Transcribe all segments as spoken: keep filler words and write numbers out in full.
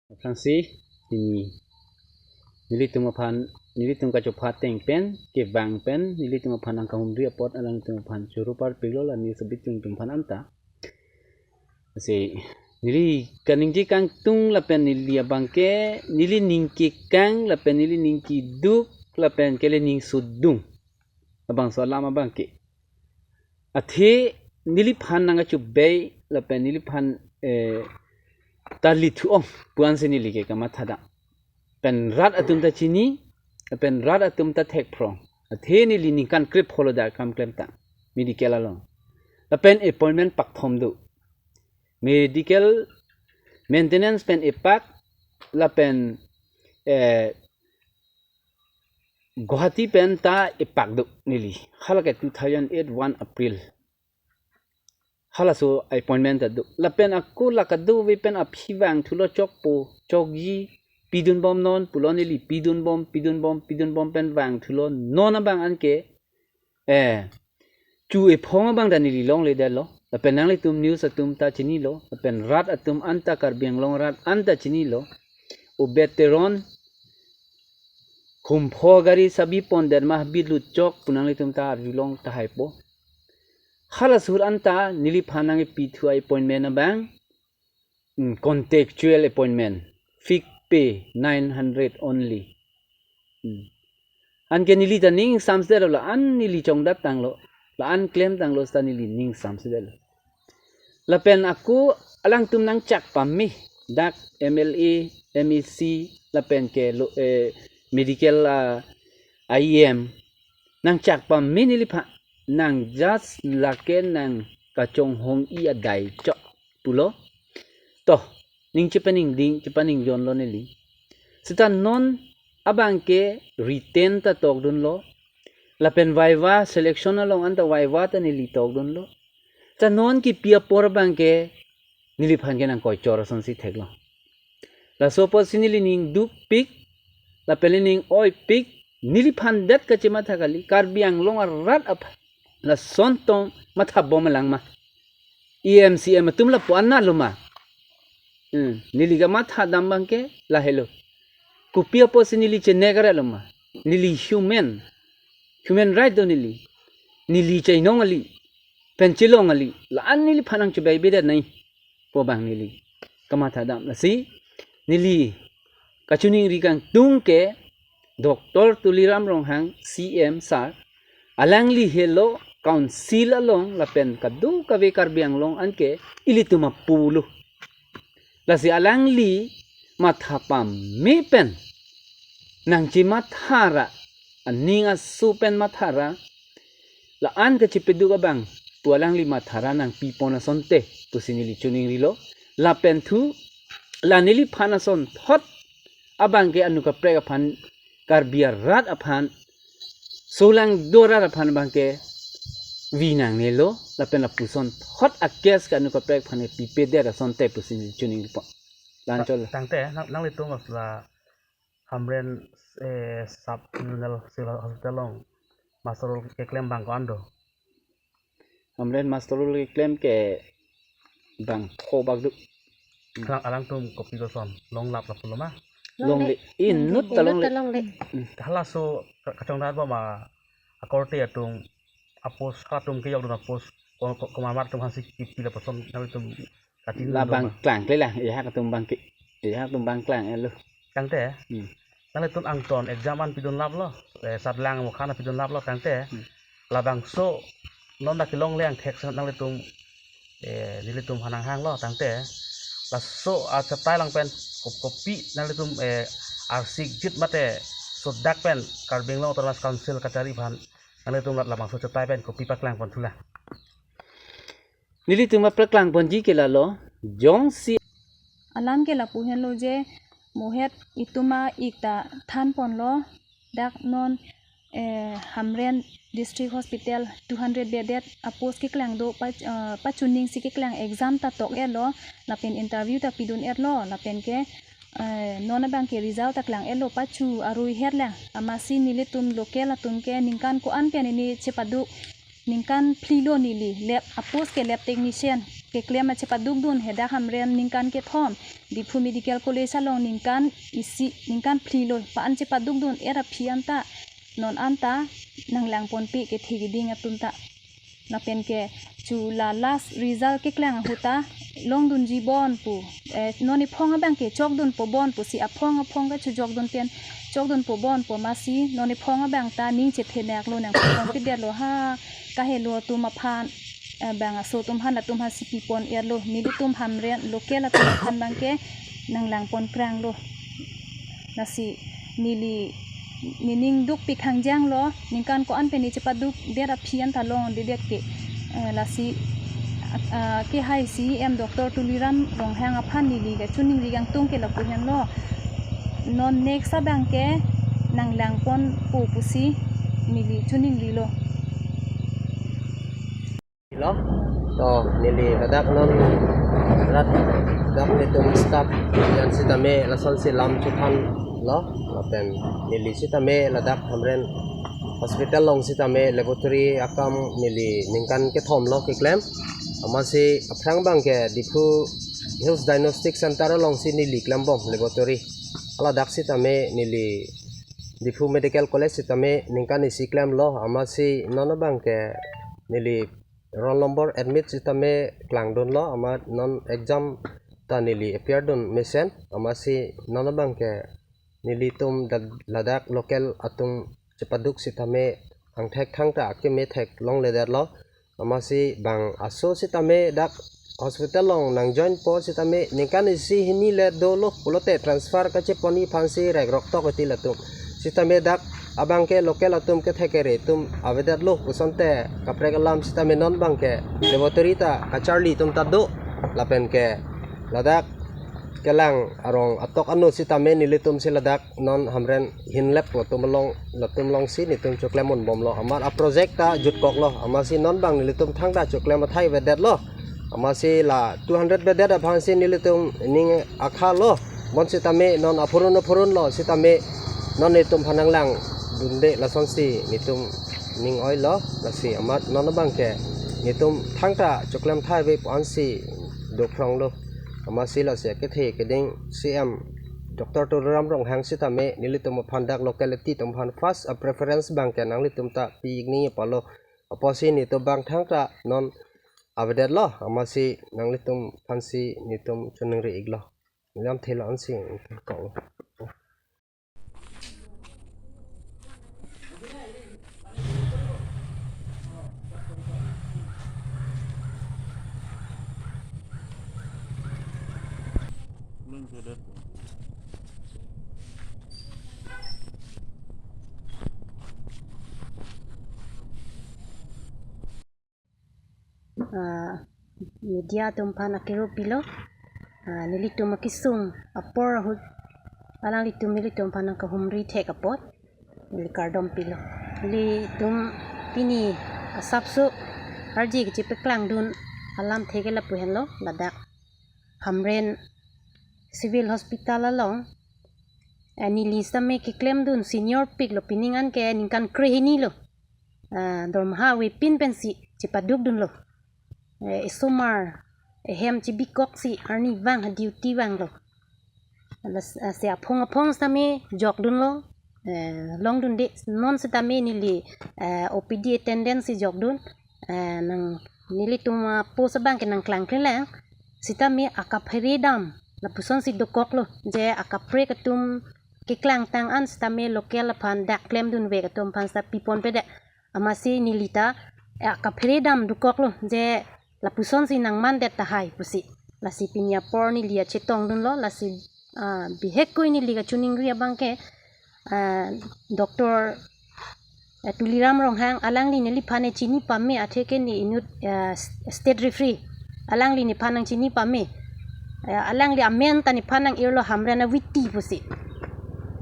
Aphrangsi pini nelitum aphan, nelitum kachopha ateng pen, kevang pen, nelitum aphan nangkahumri apot alangtum aphan choro parpiklo, la news abit tum tum aphan anta. Lasi neli kaningje kangtung lapen neli abangke, neli ning kekang lapen neli ning keduk lapen kele ning sodung, labangso alam abangke. Athe neliphan nangkachobei lapen neliphan, eh, ta lithu-ong pu-ansi neli ke kamathadam. Pen rat atum ta chini, pen rat atum ta thekphrong. Athe neli ningkan krepho lo dak kam klemtang medical along. Lapen appointment pakthom do. Medical maintenance pen epak, lapen, eh, Guwahati pen ta epak do neli. Halake two thousand eight one April. Halaso appointment ta do. Lapen ako la kadokave pen aphi vangthulo chokpo, chokji, pidunbom non pulo neli, pidunbom, pidunbom, pidunbom pen vangthulo non abang anke, eh, chu ephong abang ta neli longledetlo. Lapen nanglitum news atum ta chinilo. Lapen rat atum anta, Karbi Anglong rat anta chinilo. O Beit Teron, Khumpho gari sabi pondet ma, habit lutchok pu nanglitum ta arjulong tahaipo. Hala sur anta neliphan nangkepithu appointment abang, hmm, contextual appointment. Fixed pay nine hundred only. Hmm. Anke neli ta ning samsedet lo, la-an neli chongdat tanglo, la-an klemtanglo seta neli ning samsedet lo. Lapen ako alangtum nangchak pame, dak M L A, M A C, lapen ke lo, eh, medical, ah, I E M, nangchak pame neliphan, nang just lake nang kachonghong-i adai chok pulo. To, ning chepaningding, chepaningjonlo neli. Seta non abangke written ta tokdunlo. Lapen viva selection along anta viva ta neli tokdunlo. Ta non kipi apor abangke neliphan ke nangkoichor asonsi theklo. Laso apotsi neli ning dukpik, lapen neli ning oipik, neliphan det kachematha kali, Karbi Anglong arat aphan lason tong mathabom lang ma? E M C E M atum lapu-an na lo ma? Hmm, neli kamathadam abangke lahelo. Kopi apotsi neli chenek-re lo ma? Neli human, human right do neli. Neli chainong kali, pen chelong kali, la-an neliphan nangchobei bedet nai pu abang neli kamathadam. Lasi neli kachiningri kangtung ke Doctor Tuliram Ronghang C E M sir, alangli helo council along lapen kadokave Karbi Anglong anke ilitum apulo. Lasi alangli matha pame pen nangchematha ra, aning aso pen matha ra, la-an kachepeduk abang pu alangli matha ra nangpipon asonte pusi neli chiningrilo. Lapen thu la neliphan asonthot abangke anut kaprek aphan, Karbi arat aphan, solangdo arat aphan abangke vi nangnelo, lapen lapusonthot a-case ke anut kaprek aphan pipedet asonte pusi neli chiningripo. La-anchot. Tangte nang, nanglitum la Hamren, eh, Sub Regional Civil Hospital along muster roll keklem abang ko-an do? Hamren muster roll keklem ke bangpho bak do. Alang, alangtum kopi koson longlap lapulo ma? Longle. Inut ta longle. Inut ta longle. Halaso ka-, kachongdatbom ma akorte atum a-post, atum kejokdun a-post, ko-, ko-, komat atum aphansi kipi lapuson nanglitum kachinidun ma? Labang klangkle lang, ejahak atum abangke, ejahak atum abang klang-etlo. Tangte, hmm, nanglitum angton exam an pidunlaplo, eh, satlang mokhan pidunlaplo, tangte, hmm, labangso non dak kelongle angthek sa nanglitum, eh, nelitum aphan nanghanglo, tangte laso achetai lang pen kop-, kopi nanglitum, eh, arsik jit mate sodak pen Karbi Anglong Autonomous Council kachari aphan nanglitum labangso achetai pen kopi paklangponthulang? Nelitum aphan paklangponji ke lalo, jongsi alam ke lapu henlo je, mohet itum a-ik ta thanponlo, dak non, eh, Hamren District Hospital two hundred bedded a-post keklang do pa, eh, pachuning si keklang, exam ta tok-etlo, lapen interview ta pidun-etlo, lapen ke, eh, non abangke result ta klang-etlo, pachu arui het lang, amatsi nelitum local atum ke ningkan ko-an pen neli chepaduk, ningkan phli lo neli, lab, a-post ke lab technician. keklem achepadukdun, hadak Hamren ningkan kethom, Diphu Medical College along ningkan isi, ningkan phli lo, pa-an chepadukdun-et aphi anta, non anta nanglangponpe kethe keding atum ta. Lapen ke chu la last result keklang ahut ta longdunji bon pu. Eh, non ephong abang ke chokdunpo bon pusi aphong aphong kachojokdun pen chokdunpo bon pu, amatsi non ephong abang ta ning chethenaklo, nangponpedetlo ha, kahelo atum aphan, eh, bang aso atum aphan, atum aphansi pipon-etlo, nelitum Hamren local atum aphan abang ke nanglangpon pranglo. Lasi neli nening dukpik hangjanglo, ningkan ko-an pen ne chepadukdet aphi anta longdedetke. Eh, lasi, ah, kehai C E M Doctor Tuliram Ronghang aphan neli kachiningri kangtung ke lapu henlo. Non next abang ke nanglangponpo pusi neli chiningrilo. Lo, to neli ladak non rat dak nelitum staff jan sitame lasonsi lam chethanlo, lapen neli sitame ladak Hamren hospital along sitame laboratory akam neli ningkan kethom lo keklem. Amatsi aphrang abang ke Diphu Health Diagnostic Center alongsi neli klembom laboratory. Haladak sitame neli Diphu Medical College sitame ningkan isi klemlo, amatsi non abang ke neli roll number admit sitame klangdunlo, amat non exam ta neli appear dun mesen, amatsi non abang ke nelitum da-, ladak local atum chepaduk sitame angthek thangta akeme theklongledetlo, amatsi bang aso sitame dak hospital along nangjoinpo sitame ningkan isi hini le dolo pulote transfer kachepon-i aphansi rekrok tok iti latum. Sitame dak abang ke local atum kethekere atum avedetlo pusonte kaprek alam sitame non abang ke laboratory ta kacharli atum ta do, lapen ke ladak kelang arong atok anu sitame nelitumsi ladak non Hamren Hinlep latum along, latum alongsi netum choklemunbomlo. Amat a-project ta jutkoklo. Amatsi non abang nelitum thangta choklem athai avedetlo. Amatsi la two hundred bedet aphansi nelitum ning akhalo. Bonsitame non aphurun aphurunlo sitame non netum aphan nanglangdunde lasonsi netum ning oilo. Lasi amat non abang ke netum thangta choklem athai ave pu-ansi dophronglo. Amatsi lasi akethe keding C E M Doctor Tuliram Ronghang sitame nelitum aphan dak locality atum aphan first a-preference abang ke nanglitum ta pi-ik nangji pulo. Apotsi netum abang thangta non avedetlo, amatsi nanglitum aphansi netum chiningri-iklo. Lam thelo ansi kong. Ah, media atum aphan akero pilo. Ah, nelitum akesung apor ahut alanglitum nelitum aphan nangkahumri thek apot neli kardom pilo. Nelitum pini asapso arje kachepaklangdun alamthe ke lapu henlo, ladak Hamren Civil Hospital along, eh, neli sitame keklemdun senior piklo, pining an ke ningkan krehini lo. Ah, dormaha avepin pensi chepadukdunlo. Eh, esomar, ehem chebikoksi arnivang ha-duty vanglo. Las-, ah, si aphong aphong sitame jokdunlo. Eh, longdunde non sitame neli, eh, O P D attendant si jokdun. Eh, nang nelitum, ah, post abang ke nangklangklelang. Sitame akaphere dam lapusonsi dokoklo. Je akaprek atum keklangtang an sitame local aphan dak klemdunvek atum aphan sita piponpedet. Amatsi neli ta, eh, akaphere dam dokoklo, je lapusonsi nangmandet tahai pusi. Lasi pini apor neli achetongdunlo, lasi, ah, bihekkoi neli kachiningri abang ke, ah, Doctor, eh, Tuliram Ronghang, alangli neliphan ne chini pame, atheke ne inut, eh, state referee. Alangli nephan nangchini pame. Eh, alangli amen ta nephan nang-irlo Hamren aviti pusi.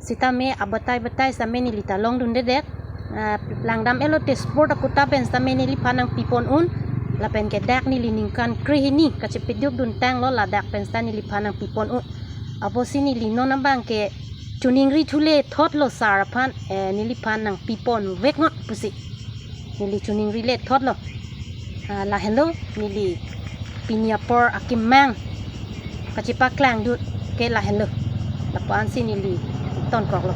Sitame abatai batai sitame neli ta longdundedet. Eh, langdam-etlo, test report akota pen sitame neliphan nangpipon un. Lapen ke dak neli ningkan krehini kachepadukdun tanglo, ladak pen sita neliphan nangpipon un. Apotsi neli non abang ke chiningri thule thotlo sir aphan, eh, neliphan nangpiponvek ngot pusi. Neli chiningri le thotlo. Ah, lahenlo neli Pini apor akemang kachepaklangdun ke lahenlo. Lapu-ansi neli tonkoklo.